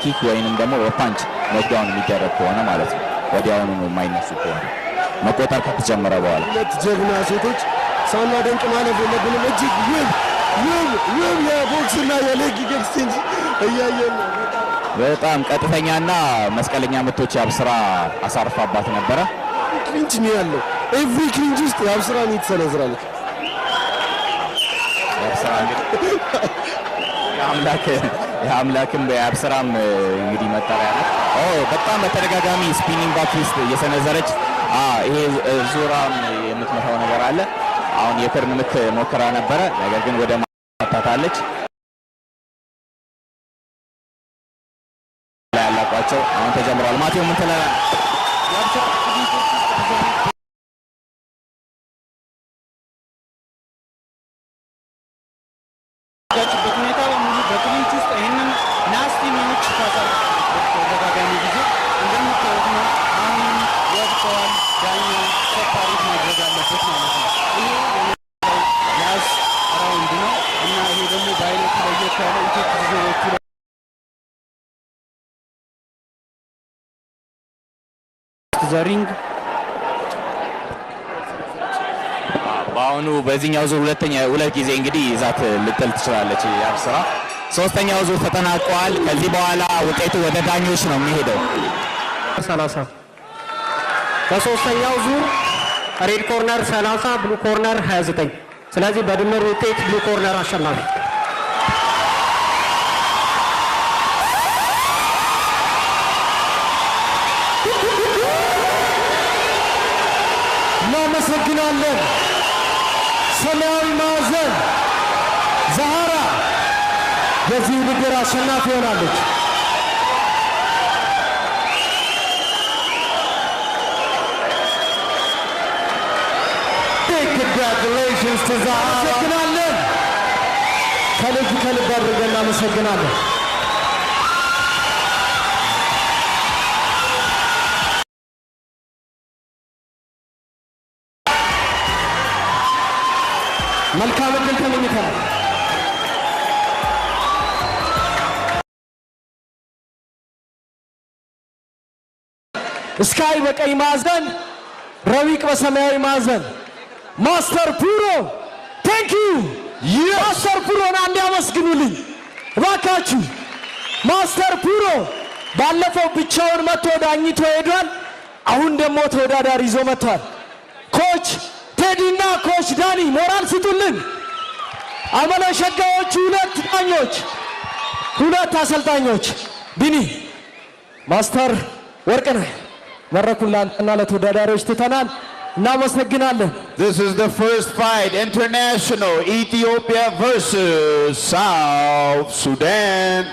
kick ወይንም ደግሞ በ punch knockdown የሚደረግ ከሆነ ማለት ነው። ወዲያውኑ የማይነሱ ከሆነ መቆጠር ከተጀመረ በኋላ። ሁለት ጀግና ሴቶች ሳናደንቅ ማለፍ የለብንም። እጅግ ውብ ውብ ውብ የቦክስና የ leg kick exchange እያየን ነው። በጣም ቀጥተኛና መስቀለኛ ምቶች ያብስራ አሳርፋባት ነበረ። Clinch knee ያለው፣ every clinch ውስጥ የአብስራ knee ትሰነዝራለች። የአብስራ እንግዲህ የአምላክ የአምላክም የአብስራም እንግዲህ መጠሪያ ነው። ኦ፣ በጣም በተደጋጋሚ spinning back fist እየሰነዘረች፣ ይሄ ዙራም የምትመታው ነገር አለ። አሁን የክርን ምት ሞክራ ነበረ፣ ነገር ግን ወደ መታታለች። ላይ ያላቋቸው አሁን ተጀምሯል። ማቴዎ ምን ትለናለህ? በት ሁኔታ በሙሉ በ clinch ውስጥ ይህንን nasty knee ዎች ታሳርፋለች። በተደጋጋሚ ጊዜ እንደምታዩት ነው። አሁንም ወድቀዋል። ዳኛው separate ማድረግ አለበት ማለት ነው። ይሄ last round ነው እና ይሄ ደግሞ በአይነቱ ለየት ያለ ኢቴክ ዜሮቹ the ring። በአሁኑ በዚህኛው ዙር ሁለተኛ ሁለት ጊዜ እንግዲህ ይዛት ልጥል ትችላለች የአብስራ። ሶስተኛው ዙር ተጠናቋል። ከዚህ በኋላ ውጤቱ ወደ ዳኞች ነው የሚሄደው። 30። በሶስተኛው ዙር red corner 30፣ blue corner 29። ስለዚህ በድምር ውጤት blue corner አሸናፊ። እናመሰግናለን። ሰማያዊ ማዕዘን ዛሃራ በዚህ ውድድር አሸናፊ ሆናለች። Big congratulations to Zahara. እናመሰግናለን። ከልብ ከልብ አድርገን እናመሰግናለን። መልካም እድል ተመኝተናል። ስካይ በቀይ ማዕዘን፣ ረቢቅ በሰማያዊ ማዕዘን። ማስተር ፑሮ፣ thank you። ማስተር ፑሮን አንድ ያመስግኑልኝ እባካችሁ። ማስተር ፑሮ ባለፈው ብቻውን መጥቶ ዳኝቶ ሄዷል። አሁን ደግሞ ተወዳዳሪ ይዞ መጥቷል። Coach ቴዲና coach ዳኒ ሞራል ስጡልን። አመለ ሸጋዎቹ ሁለት ዳኞች፣ ሁለት አሰልጣኞች። ቢኒ፣ ማስተር ወርቅነህ፣ መድረኩን ለአንተና ለተወዳዳሪዎች ትተናል። እናመሰግናለን። This is the first fight, international, Ethiopia versus South Sudan.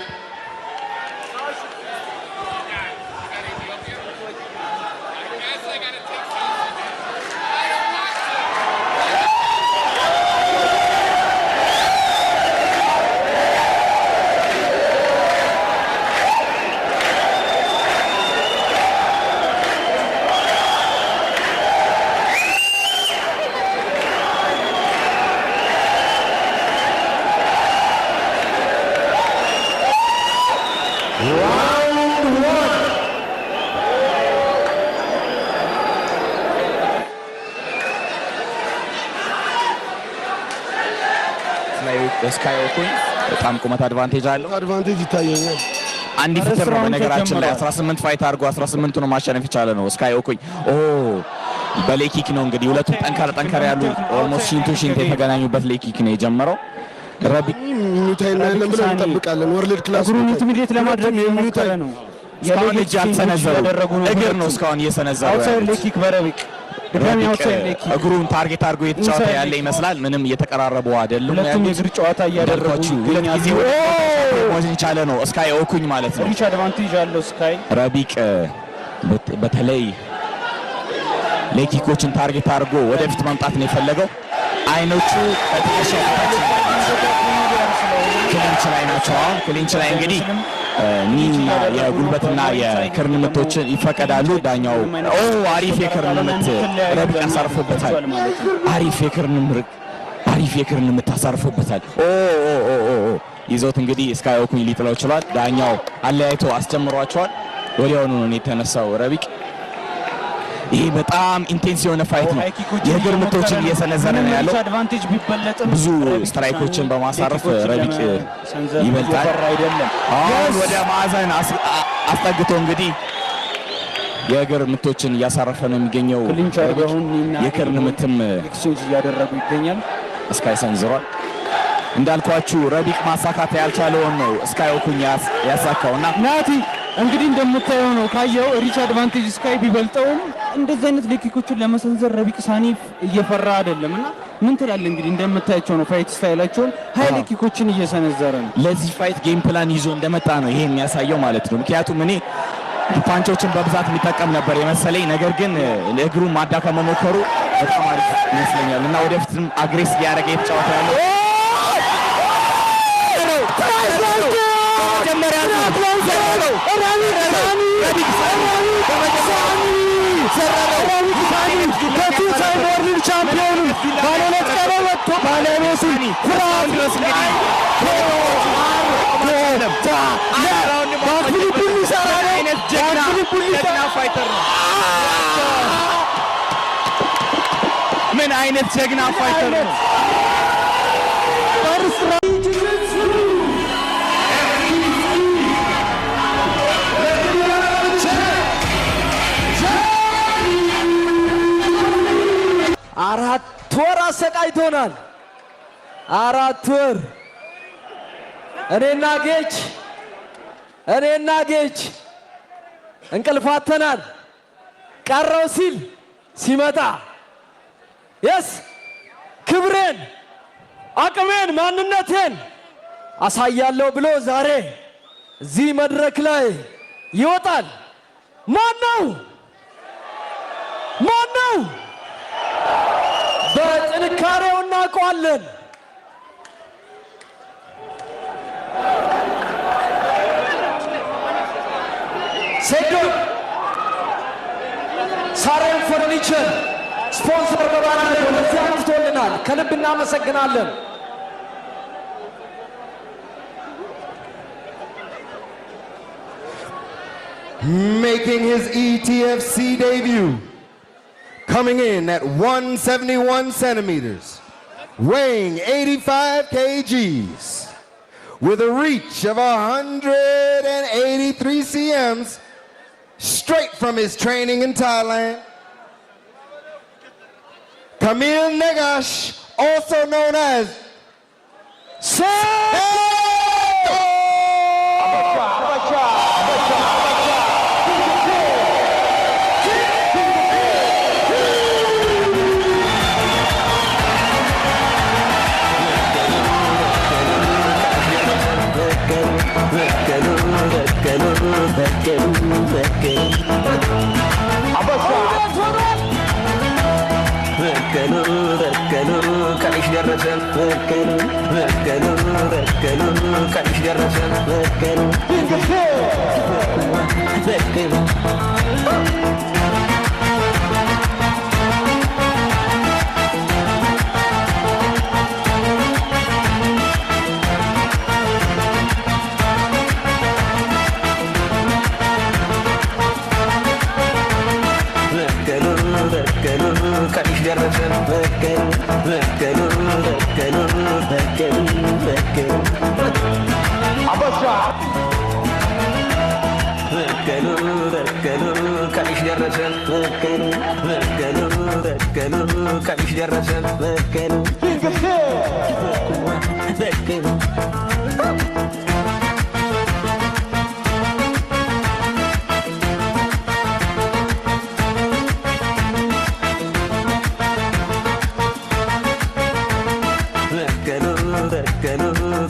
Round one. ስካይ ኦኩኝ በጣም ቁመት advantage አለው። Advantage ይታየኛል። Undefeated ነው። Round በነገራችን ላይ ተጀምሯል። 18 fight አድርጎ 18ቱን ማሸነፍ የቻለ ነው ስካይ ኦኩኝ። ኦ፣ በ leg kick ነው እንግዲህ፣ ሁለቱም ጠንካራ ጠንካራ ያሉ almost shin to shin የተገናኙበት leg kick ነው የጀመረው። ረቢ Muay Thai እናያለን ብለን እንጠብቃለን። World class እግሩን intimidate ለማድረግ እየሞከረ ነው። እስካሁን እጅ አልሰነዘሩ፣ እያደረጉ ነው። እግር ነው እስካሁን እየሰነዘሩ Outside ያሉት። Leg kick በረቢቅ፣ ድጋሚ ረቢቅ outside leg kick። እግሩን target አድርጎ የተጫወተ Inside ያለ leg kick። ይመስላል። ምንም እየተቀራረቡ አይደሉም ሁለቱም ያሉት። የእግር ጨዋታ እያደረጉ እንዳልኳችሁ ሁለት ጊዜ ይገኛሉ። ወደ መሆን የቻለ ነው ስካይ ኦኩኝ ማለት ነው። Reach advantage አለው ስካይ። ረቢቅ በተለይ leg kick ኦችን target አድርጎ ወደፊት መምጣት ነው የፈለገው። አይኖቹ ከትከሻው በታች ነው ያሉት። Clinch ላይ ናቸው። አሁን clinch ላይ እንግዲህ Knee ና የጉልበትና የክርን ምቶችን ይፈቀዳሉ። ዳኛው፣ ኦ፣ አሪፍ የክርን ምት ረቢቅ አሳርፎበታል። አሪፍ የክርን ምት አሳርፎበታል። ኦ ኦ ኦ ኦ ኦ፣ ይዞት እንግዲህ ስካይ ኦኩኝ ሊጥለው ችሏል። ዳኛው አለያይቶ አስጀምሯቸዋል። ወዲያውኑ ነው የተነሳው ረቢቅ። ይሄ በጣም intense የሆነ fight ነው። የእግር ምቶችን እየሰነዘረ ነው ያለው። Advantage ቢበለጥም ብዙ ረቢቅ Strike ኦችን በማሳረፍ leg kick ኦችን ረቢቅ ለመሰንዘር ይበልጣል። እየፈራ አይደለም። አሁን ወደ ማዕዘን አስጠግቶ እንግዲህ የእግር ምቶችን እያሳረፈ ነው የሚገኘው። Clinch አድርገው የክርን ምትም Exchange እያደረጉ ይገኛል። እስካይ ሰንዝሯል። እንዳልኳችሁ ረቢቅ ማሳካት ያልቻለውን ነው እስካይ ኦኩኝ ያሳካውና ናቲ፣ እንግዲህ እንደምታየው ነው። ካየው reach advantage ስካይ ቢበልጠውም እንደዚህ አይነት leg kick ኦችን ለመሰንዘር ረቢቅ ሳኒ እየፈራ አይደለም። እና ምን ትላለህ? እንግዲህ እንደምታያቸው ነው fight style ኣቸውን፣ high leg kick ኦችን እየሰነዘረ ነው። ለዚህ fight game plan ይዞ እንደመጣ ነው ይሄ የሚያሳየው ማለት ነው። ምክንያቱም እኔ punch ኦችን በብዛት የሚጠቀም ነበር የመሰለኝ፣ ነገር ግን እግሩን ማዳከም መሞከሩ በጣም አሪፍ ይመስለኛል እና ወደፊትም aggress እያደረገ የተጫወተ ያለው በ two time world champion ኑ ባለሁለት ቀለበት ባለቤቱን ፍርሃት backflip ኡን ሊሰራ ነው። Backflip ኡን ሊሰራ Fighter ነው። ምን አይነት ጀግና fighter ነው! First 4 ወር አሰቃይቶናል። 4 ወር እኔና ጌች እንቅልፍ አጥተናል። ቀረው ሲል ሲመጣ yes፣ ክብሬን፣ አቅሜን፣ ማንነቴን አሳያለሁ ብሎ ዛሬ እዚህ መድረክ ላይ ይወጣል። ማን ነው? ማን ነው? በጥንካሬው እናውቀዋለን። ሴዶ ሳሬም ፈርኒቸር ስፖንሰር በማድረግ ወደዚህ አምጥቶልናል። ከልብ እናመሰግናለን። Making his ETFC debut, coming in at 171 centimeters, weighing 85 kgs, with a reach of 183 cms, straight from his training in Thailand. Camille Negash, also known as Sendo! በቀሉ በቀሉ ቀንሽ ደረሰ፣ በቀሉ በቀሉ በቀሉ ቀንሽ ደረሰ፣ በቀሉ በቀሉ። በቀሉ በቀሉ ቀንሽ ደረሰ፣ በቀሉ በቀሉ በቀሉ በቀሉ በቀሉ በቀሉ በቀሉ ቀንሽ ደረሰ፣ በቀሉ በቀሉ በቀሉ ቀንሽ ደረሰ፣ በቀሉ በቀሉ። በቀሉ በቀሉ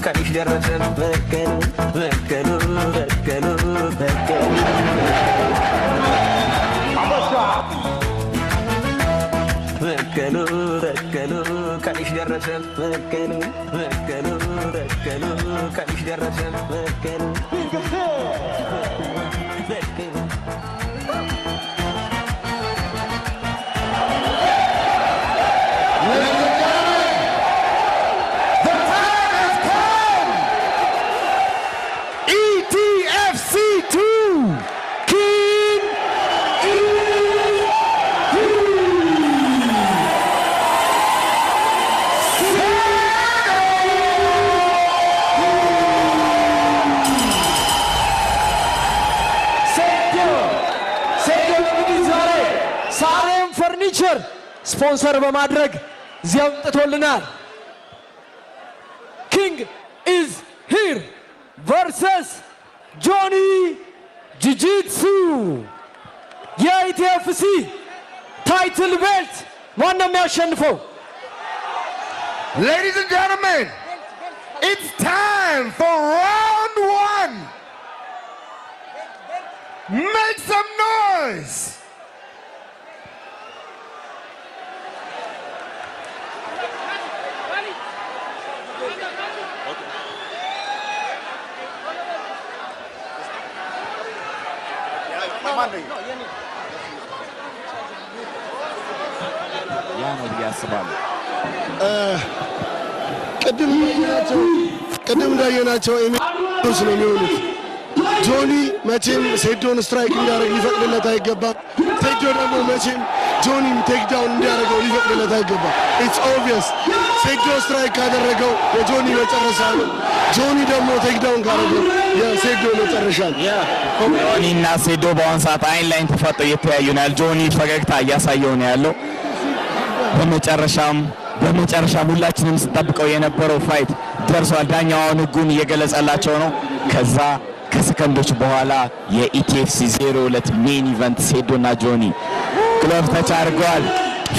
ቀንሽ ደረሰ፣ በቀሉ በቀሉ በቀሉ በቀሉ በቀሉ በቀሉ ቀንሽ ደረሰ፣ በቀሉ በቀሉ በቀሉ ቀንሽ ደረሰ፣ በቀሉ በቀሉ። Ladies and gentlemen, the time has come. ETFC 2, King E. ፈርኒቸር ስፖንሰር በማድረግ እዚያ አምጥቶልናል። King is here versus ጆኒ ጂጂትሱ። የ ETFC title belt ማን ነው የሚያሸንፈው? Ladies and gentlemen, it's time for round one. Make some noise. ያ ነው ብዬ አስባለሁ። ቅድም እንዳየናቸው ኤሚሮች ነው የሚሆኑት። ጆኒ መቼም ሴዶን strike እንዲያደርግ ሊፈቅድለት አይገባም። ሴዶ ደግሞ መቼም ጆኒን takedown እንዲያደርገው ሊፈቅድለት አይገባም። It's obvious፣ ሴዶ strike ካደረገው የጆኒ መጨረሻ ነው። ጆኒ ደግሞ takedown ካደረገው የሴዶ መጨረሻ ነው። ጆኒ እና ሴዶ በአሁን ሰዓት አይን ላይን ተፋጠው እየተያዩ ነው ያለው። ጆኒ ፈገግታ እያሳየው ነው ያለው። በመጨረሻም ሁላችንም ስንጠብቀው የነበረው fight ደርሷል። ዳኛው አሁን ህጉን እየገለጸላቸው ነው። ከዛ ከሰከንዶች በኋላ የ ETFC 02 main event ሴዶ እና ጆኒ glove touch አድርገዋል።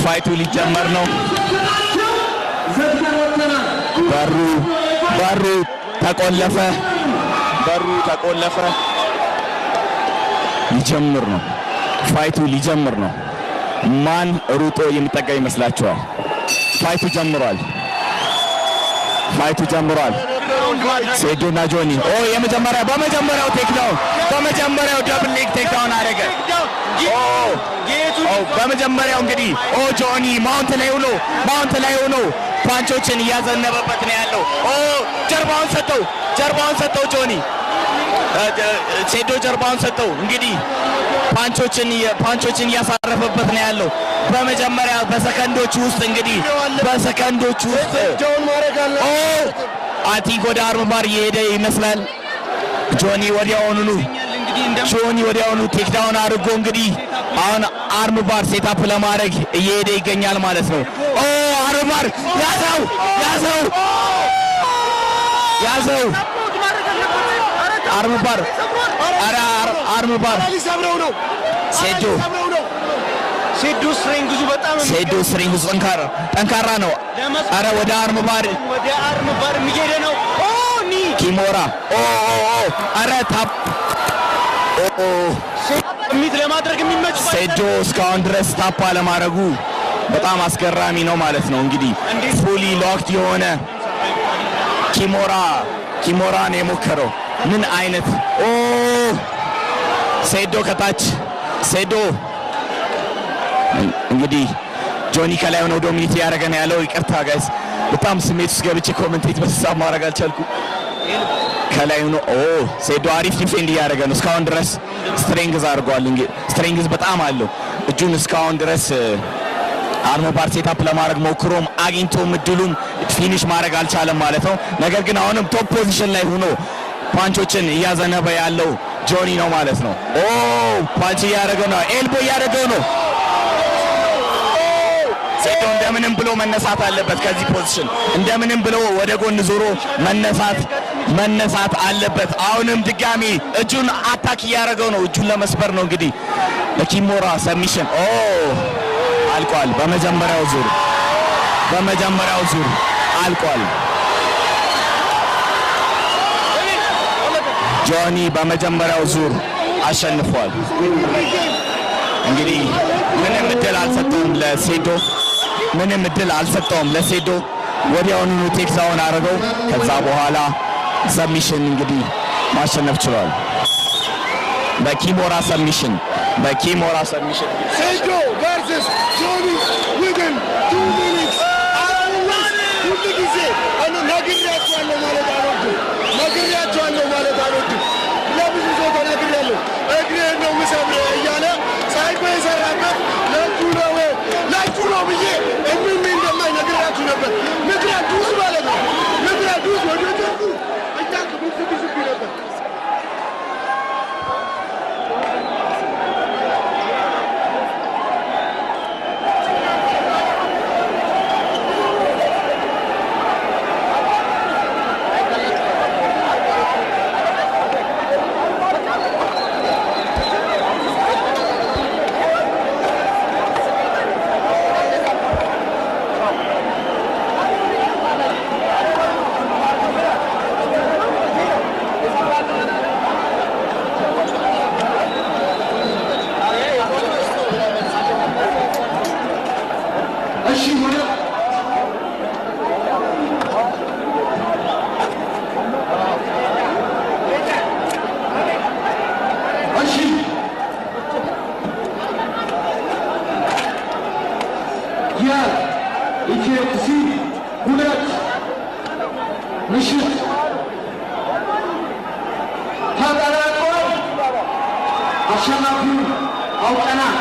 Fight ኡ ሊጀመር ነው። በሩ ተቆለፈ። በሩ ተቆለፈ። ሊጀምር ነው። Fight ኡ ሊጀምር ነው። ማን ሩጦ የሚጠጋ ይመስላችኋል? Fight ኡ ጀምሯል። Fight ኡ ጀምሯል። ሴዶና ጆኒ፣ ኦ፣ የመጀመሪያ በመጀመሪያው takedown፣ በመጀመሪያው double leg takedown አደረገ። ኦ፣ በመጀመሪያው እንግዲህ፣ ኦ፣ ጆኒ mount ላይ ሆኖ punch ኦችን እያዘነበበት ነው ያለው። ኦ፣ ጀርባውን ሰጠው፣ ጀርባውን ሰጠው ጆኒ፣ ሴዶ ጀርባውን ሰጠው። እንግዲህ punch ኦችን እያሳረፈበት ነው ያለው። በመጀመሪያ በሰከንዶች ውስጥ፣ እንግዲህ በሰከንዶች ውስጥ፣ ኦ፣ I think ወደ arm bar እየሄደ ይመስላል። ጆኒ ወዲያውኑ takedown አድርጎ እንግዲህ አሁን arm bar setup ለማድረግ እየሄደ ይገኛል ማለት ነው። ኦ፣ arm bar ያዘው፣ ያዘው፣ ያዘው arm bar፣ ኧረ arm bar። ሊሰብረው ነው። ሴዶ ሴዶ strength ኡ በጣም ሴዶ strength ኡ ጠንካራ ጠንካራ ነው። አረ ወደ arm bar። ወደ arm bar እየሄደ ነው። ኦ፣ knee። Kimura፣ ኦ ኦ ኦ፣ አረ tap፣ ኦ። Submit ለማድረግ የሚመች ሴዶ እስካሁን ድረስ tap አለማድረጉ በጣም አስገራሚ ነው ማለት ነው። እንግዲህ fully locked የሆነ kimura ነው የሞከረው። ምን አይነት፣ ኦ፣ ሴዶ ከታች፣ ሴዶ እንግዲህ ጆኒ ከላይ ሆኖ dominate እያደረገ ነው ያለው። ይቅርታ guys፣ በጣም ስሜት ውስጥ ገብቼ commentate በስሳብ ማድረግ አልቻልኩም። ከላይ ሆኖ፣ ኦ፣ ሴዶ አሪፍ defend እያደረገ ነው። እስካሁን ድረስ strength አድርጓል። እንግዲህ strength በጣም አለው። እጁን እስካሁን ድረስ arm bar setup ለማድረግ ሞክሮም አግኝቶም እድሉም finish ማድረግ አልቻለም ማለት ነው። ነገር ግን አሁንም top position ላይ ሆኖ punch ኦችን እያዘነበ ያለው ጆኒ ነው ማለት ነው። ኦ፣ punch እያደረገው ነው። Elbow እያደረገው ነው። ሴዶ እንደምንም ብሎ መነሳት አለበት ከዚህ position፣ እንደምንም ብሎ ወደ ጎን ዞሮ መነሳት አለበት። አሁንም ድጋሚ እጁን attack እያደረገው ነው። እጁን ለመስበር ነው እንግዲህ በ kimura submission። ኦ፣ አልቋል። በመጀመሪያው ዙር አልቋል። ጆኒ በመጀመሪያው ዙር አሸንፏል። እንግዲህ ምንም እድል አልሰጠውም ለሴዶ፣ ምንም እድል አልሰጠውም ለሴዶ። ወዲያውኑ takedown አድርገው ከዛ በኋላ submission እንግዲህ ማሸነፍ ችሏል። በ kimura submission፣ በ kimura submission። ሴዶ versus ጆኒ within 2 minutes። ሁል ጊዜ እኔ ነግሬያቸዋለሁ ማለት አልወድም። ነግሬያቸዋለሁ ማለት አልወድም። ለብዙ ሰው ተናግሬያለሁ። እግሬን ነው የምሰብርህ እያለ ሳይኮ የሰራበት ለእጁ ነው፣ ለእጁ ነው ብዬ እምም እንደማይ ነግሬያችሁ ነበር። ምድረ ዱስ ማለት ነው። ምድረ ዱስ ወደ ጀርቡ እያልክ ብትብስብኝ ነበር። የ ETFC 2 ምሽት ተጠናቋል። አሸናፊውን አውቀናል።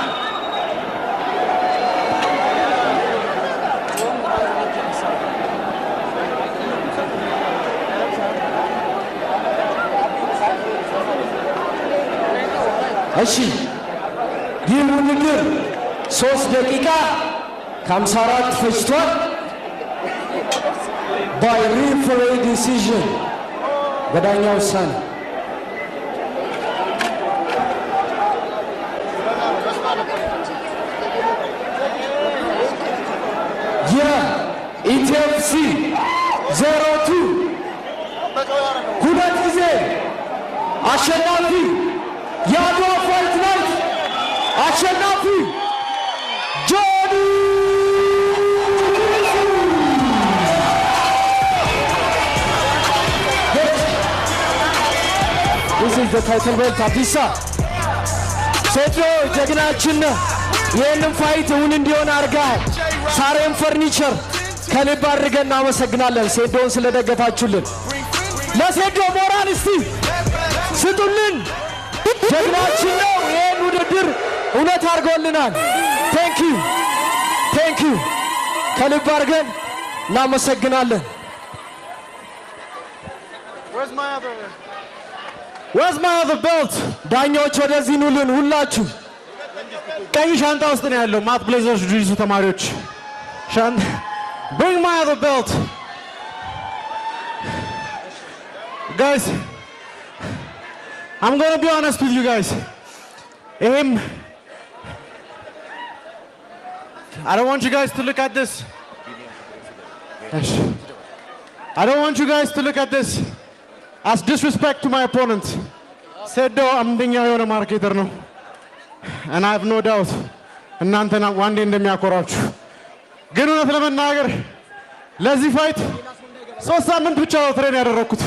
እሺ፣ ይህ ውድድር 3 ደቂቃ ከ54 ፈጅቷል። By referee decision፣ በዳኛ ውሳኔ። የ ETFC 02 ሁለት ጊዜ አሸናፊ፣ የአድዋ fight night አሸናፊ ጆኒ። This is the title belt። አዲሳ ሴዶ ጀግናችን ነህ። ይህንን fight እውን እንዲሆን አድርገሃል። ሳሬም ፈርኒቸር ከልብ አድርገን እናመሰግናለን፣ ሴዶን ስለደገፋችሁልን። ለሴዶ ሞራል እስቲ ስጡልን። ጀግናችን ነው። ይህን ውድድር እውነት አድርጎልናል። Thank you, thank you፣ ከልብ አድርገን እናመሰግናለን። Where's my other belt? ዳኛዎች ወደዚህ ኑልን ሁላችሁ። ቀይ ሻንጣ ውስጥ ነው ያለው። Mat Blazers ጁጂትሱ ተማሪዎች ሻንጣ። Bring my other belt. Guys, I'm gonna be honest with you guys. ይሄም I don't want you guys to look at this. I don't want you guys to look at this as disrespect to my opponent. ሴዶ አንደኛ የሆነ marketer ነው። And I have no doubt እናንተና one day እንደሚያኮራችሁ። ግን እውነት ለመናገር ለዚህ fight 3 ሳምንት ብቻ ነው train ያደረግኩት።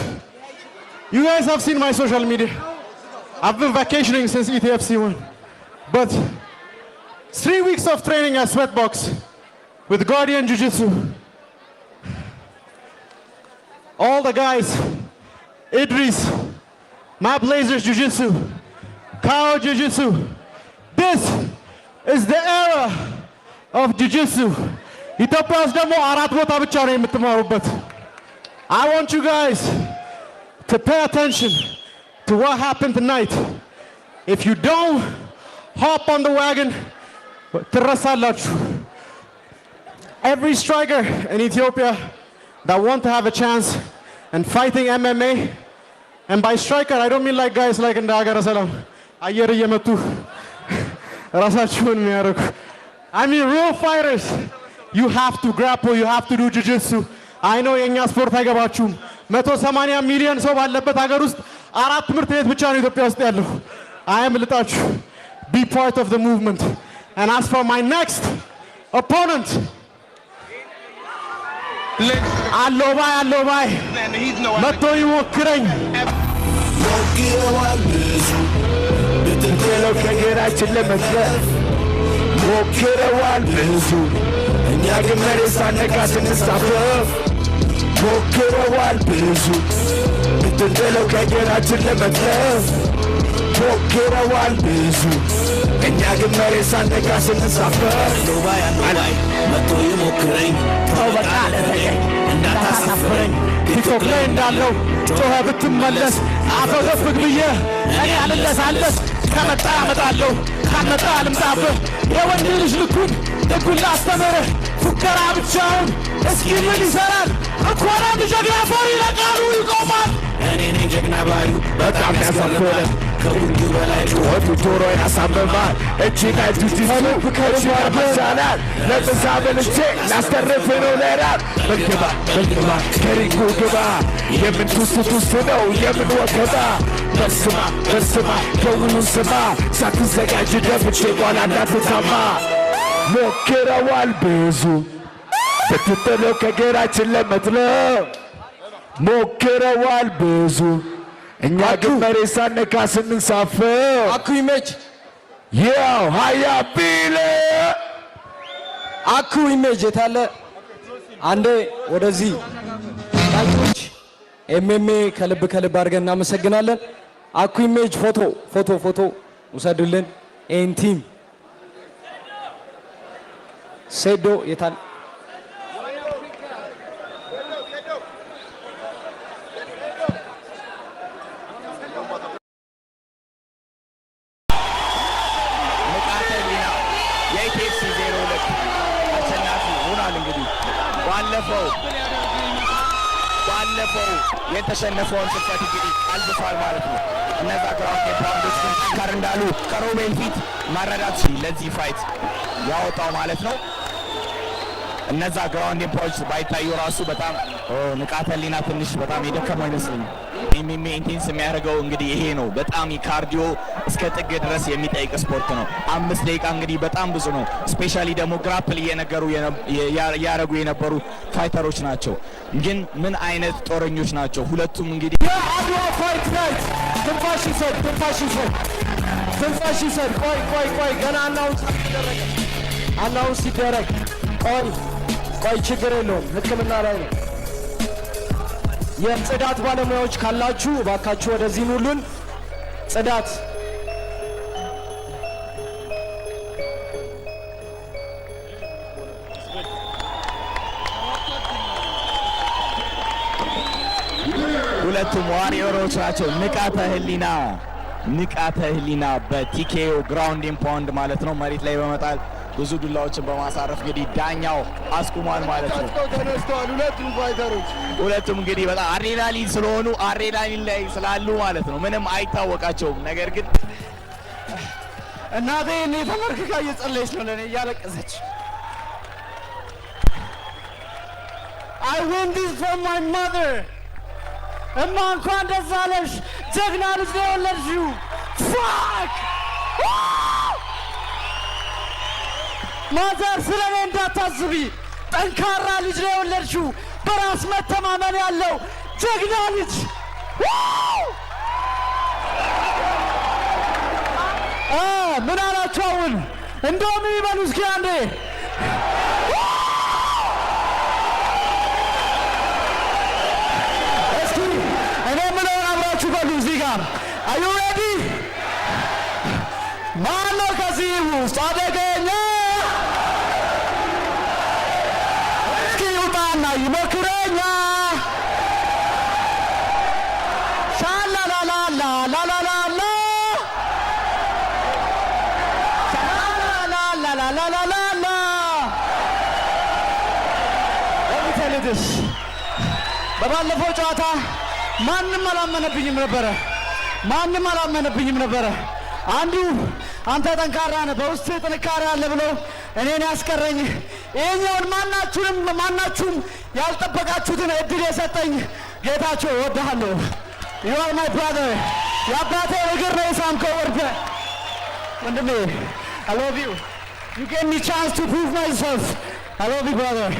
You guys have seen my social media. I've been vacationing since ETFC 1. But 3 weeks of training at Sweatbox with Guardian Jiu-Jitsu. All the guys, Idris, Mat Blazers Jiu-Jitsu, Kao Jiu-Jitsu. This is the era of Jiu-Jitsu. ኢትዮጵያ ውስጥ ደግሞ አራት ቦታ ብቻ ነው የምትማሩበት። I want you guys to pay attention to what happened tonight. If you don't hop on the wagon, ትረሳላችሁ። Every striker in Ethiopia that want to have a chance in fighting MMA, and by striker I don't mean like guys like እንደ ሀገረ ሰላም አየር እየመቱ ራሳችሁን የሚያደርጉ። I mean real fighters. You have to grapple, you have to do jiu-jitsu. I know የእኛ ስፖርት አይገባችሁም። 180 ሚሊዮን ሰው ባለበት ሀገር ውስጥ አራት ትምህርት ቤት ብቻ ነው ኢትዮጵያ ውስጥ ያለው። አያምልጣችሁ። Be part of the movement. And as for my next opponent, አለው ባይ፣ አለው ባይ መጥቶ ይሞክረኝ። ሞክረዋል ብዙ ብትጥለው ከእግራችን ለመትረፍ፣ ሞክረዋል ብዙ፣ እኛ ግን መሬት ሳነካ ስንሳፈፍ። ሞክረዋል ብዙ ብትጥለው ከእግራችን ለመትረፍ፣ ሞክረዋል ብዙ፣ እኛ ግን መሬት ሳነካ ስንሳፈፍ። አለው ባይ፣ አለው ባይ መጥቶ ይሞክረኝ። ተው በቃ ለተቀኝ እንዳታሳፍረኝ። ቲክቶክ ላይ እንዳለው ጮኸ ብትመለስ አፈገፍግ ብዬ እኔ አልለሳለስ። ከመጣ አመጣለሁ፣ ካልመጣ አልምጣብህ። የወንድ ልጅ ልኩን ጥጉን ላስተምርህ። ፉከራ ብቻውን እስኪ ምን ይሰራል? እንኳን አንድ ጀግና ፈሪ ለቃሉ ይቆማል። እኔ ነኝ ጀግና ባዩ በጣም ያሳፍራል። ከሁሉ በላይ ጩኸቱ ጆሮ ያሳምማል። እቺና ጁጂትሱ እቺና መሳላል ለምሳ በልቼ ላስተርፍ ነው ለራት። በልግባ በልግባ ከ ring ኡ ግባ። የምን ቱስ ቱስ ነው? የምን ወከባ? በስማ በስማ ደውሉን ስማ። ሳትዘጋጅ ደፍቼ ኋላ እንዳትታማ። ሞክረዋል ብዙ ብትጥለው ከእግራችን ለመጥለብ፣ ሞክረዋል ብዙ፣ እኛ ግን መሬት ሳነካ ስንንሳፈፍ። አኩ ይመች። ያው ሀያ ቢለ። አኩ ኢሜጅ የታለ? አንዴ ወደዚህ ዳኞች፣ MMA ከልብ ከልብ አድርገን እናመሰግናለን። አኩ ኢሜጅ ፎቶ ፎቶ ፎቶ ውሰዱልን። ይህን team ሴዶ የታል? ንቃተ ህሊና የ ETFC 02 አሸናፊ ሆኗል። እንግዲህ ባለፈው የተሸነፈውን ሽንፈት እንግዲህ ቀልብሷል ማለት ነው። እነዛ ground pound ኦች ግን ጠንከር እንዳሉ ከሮቤል ፊት መረዳት ለዚህ fight ያወጣው ማለት ነው። እነዛ ground pound ኦች ባይታዩ ራሱ በጣም ንቃተ ህሊና ትንሽ በጣም የደከመው ይመስለኛል። MMA intense የሚያደርገው እንግዲህ ይሄ ነው። በጣም cardio እስከ ጥግ ድረስ የሚጠይቅ ስፖርት ነው። 5 ደቂቃ እንግዲህ በጣም ብዙ ነው። Specially ደግሞ grapple እየነገሩ እያደረጉ የነበሩ fighter ኦች ናቸው። ግን ምን አይነት ጦረኞች ናቸው ሁለቱም እንግዲህ። የአድዋ fight night፣ ትንፋሽ ይሰድ፣ ትንፋሽ ይሰድ፣ ትንፋሽ ይሰድ። ቆይ ቆይ ቆይ፣ ገና announce አልተደረገም። Announce ሲደረግ፣ ቆይ ቆይ፣ ችግር የለውም፣ ሕክምና ላይ ነው። የጽዳት ባለሙያዎች ካላችሁ እባካችሁ ወደዚህ ኑሉን። ጽዳት። ሁለቱም warrior ኦች ናቸው። ንቃተ ህሊና በ TKO ground and pound ማለት ነው፣ መሬት ላይ በመጣል ብዙ ዱላዎችን በማሳረፍ እንግዲህ ዳኛው አስቁሟል ማለት ነው። ተነስተዋል ሁለቱም fighter ኦች። ሁለቱም እንግዲህ በጣም አድሬናሊን ስለሆኑ፣ አድሬናሊን ላይ ስላሉ ማለት ነው ምንም አይታወቃቸውም። ነገር ግን እናቴ እኔ ተመርክካ እየጸለየች ነው ለእኔ፣ እያለቀሰች። I win this for my mother። እማ እንኳን ደስ አለሽ፣ ጀግና ልጅ ነው የወለድሽው። Fuck mother፣ ስለ እኔ እንዳታስቢ፣ ጠንካራ ልጅ ነው የወለድሽው፣ በራስ መተማመን ያለው ጀግና ልጅ። ምን አላችሁ አሁን? እንደውም ይበሉ እስኪ አንዴ። እስኪ እኔ የምለውን አብራችሁ በሉ እዚህ ጋር። Are you ready? ማን ነው ከዚህ ውስጥ አደገኛ? እስኪ ይውጣና ይሞክረኛ። ሻላላላላ ላላላላ ሻላላላላላላላ። Let me tell you this. በባለፈው ጨዋታ ማንም አላመነብኝም ነበረ። ማንም አላመነብኝም ነበረ። አንዱ አንተ ጠንካራ ነህ፣ በውስጥ ጥንካሬ አለ ብሎ እኔን ያስቀረኝ፣ ይሄኛውን ማናችሁም ያልጠበቃችሁትን እድል የሰጠኝ ጌታቸው እወድሃለሁ። You are my brother። የአባቴ እግር ነው የሳምከው ወርደህ፣ ወንድሜ። I love you. You gave me chance to prove myself. I love you, brother.